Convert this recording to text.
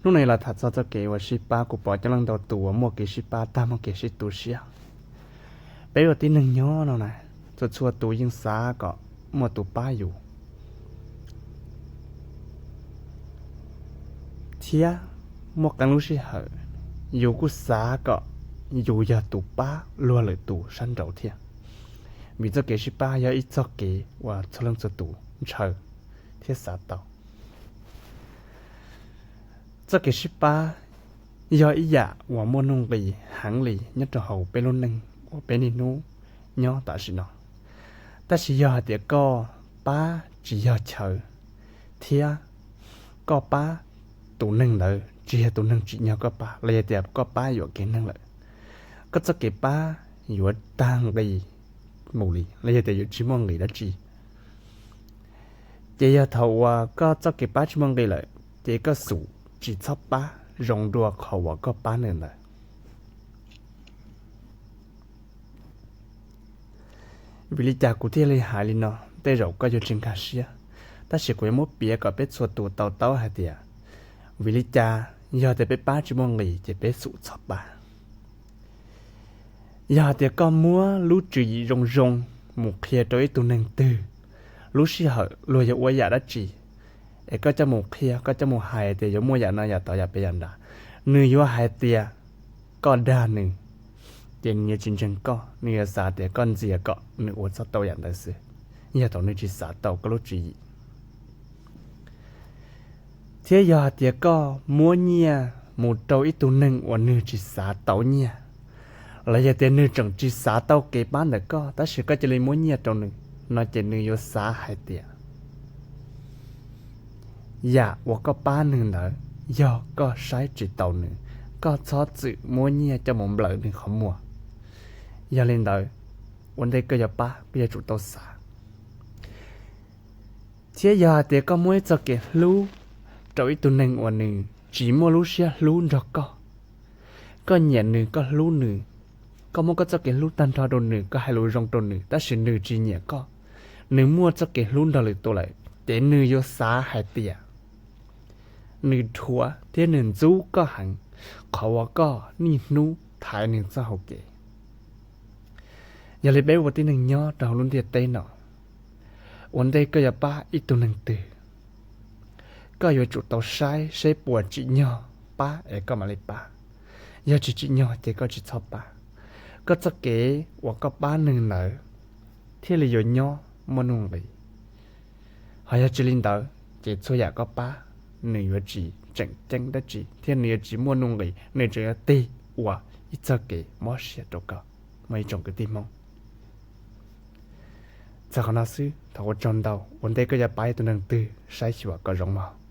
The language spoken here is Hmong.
Hnub no los tham txog txoj kev uas sib pab, kuv pom coob leej ntau tus uas muaj kev sib pab tag muaj kev sib tu siab. Peb ua tib neeg nyob no na, txhua txhua tus yeej xav kom muaj tus pab yus, thiab muaj qee lub sij hawm yus kuj xav kom yus yog tus pab luag lwm tus sab nraud thiab. Vim txoj kev sib pab yog ib txoj kev uas txhua leej txhua tus ntshaw thiab xav tau. Txoj kev sib pab yog ib yam uas muaj nuj nqis heev li nyob rau hauv peb lub neej uas peb niaj hnub nyob tam sim no. Tab sis yog hais tias koj pab tsis yog chaw, thiab koj pab tus neeg ntawd tsis yog tus neeg tsim nyog koj pab, los yog tias koj pab yuam kev neeg lawm, koj txoj kev pab yuav tag nqis mus li, los yog tias yuav tsis muaj nqis dab tsi. Ces yog thaum uas koj txoj kev pab tsis muaj nqis lawm, ces koj xum tsis txhob pab zoo dua qhov uas koj pab nws ntawd. Vim li cas kuv thiaj li hais li no? Tej zaum koj yuav tsis nkag siab, tab sis kuv yuav muab piav kom peb txhua tus tau taub hais tias vim li cas yog tias peb pab tsis muaj nqis ces peb xum txhob pab. Yog hais tias koj muab lub tswv yim zoo zoo mus qhia rau ib tug neeg twg, lub sij hawm luag yuav ua yam dab tsi, es koj coj mus qhia, koj coj mus hais tias yuav muaj yam no yam tod yam pem yam nrad, nws yuav hais tias koj dag nws, ces nws yuav tsis ntseeg koj, nws yuav xav tias koj ntxias kom nws ua txhob tau yam ntawd xwb, yog thaum nws tsis xav tau koj lub tswv yim. Thiab yog hais tias koj muab nyiaj mus rau ib tug neeg uas nws tsis xav tau nyiaj, los yog tias nws tseem tsis xav tau kev pab ntawm koj tab sis koj cia li muab nyiaj rau nws no, ces nws yuav xav hais tias yam uas koj pab nws ntawd yog koj saib tsis taus nws, koj txhob txwm muab nyiaj coj mus nplawm nws qhov muag. Yog li ntawd, ua ntej koj yuav pab koj yuav tsum tau xav. Thiab yog hais tias koj muab ib txoj kev hlub rau ib tug neeg uas nws tsis muaj lub siab hlub nrog koj, koj nyiam nws, koj hlub nws, koj muab koj txoj kev hlub tag nrho rau nws, koj hais lus zoo rau nws, tab sis nws tsis nyiam koj, nws muaj txoj kev hlub nrog lwm tus lawm, ces nws yuav xav hais tias nws dhuav thiab nws ntxub koj heev, qhov uas koj niaj hnub thaiv nws txoj hau kev. Yog li peb ua tib neeg nyob rau hauv lub ntiaj teb no, ua ntej koj yuav pab ib tug neeg twg, koj yuav tsum tau saib seb puas tsim nyog pab es koj mam li pab. Yog tsis tsim nyog ces koj tsis txhob pab. Koj txoj kev uas koj pab neeg ntawd thiaj li yuav nyob muaj nuj nqis. Ho yog tsis li ntawd ces txhua yam koj pab nws yuav tsis tseem ceeb dab tsi thiab nws yuav tsis muaj nuj nqis, nws tseem yuav tig ua ib txoj kev mob siab rau koj. Muaj ib tsoom kwv tij Hmoob, txog qhov no xwb, thov ua tsaug ntau, ua ntej koj yuav pab ib tug neeg twg saib xyuas kom zoo mog.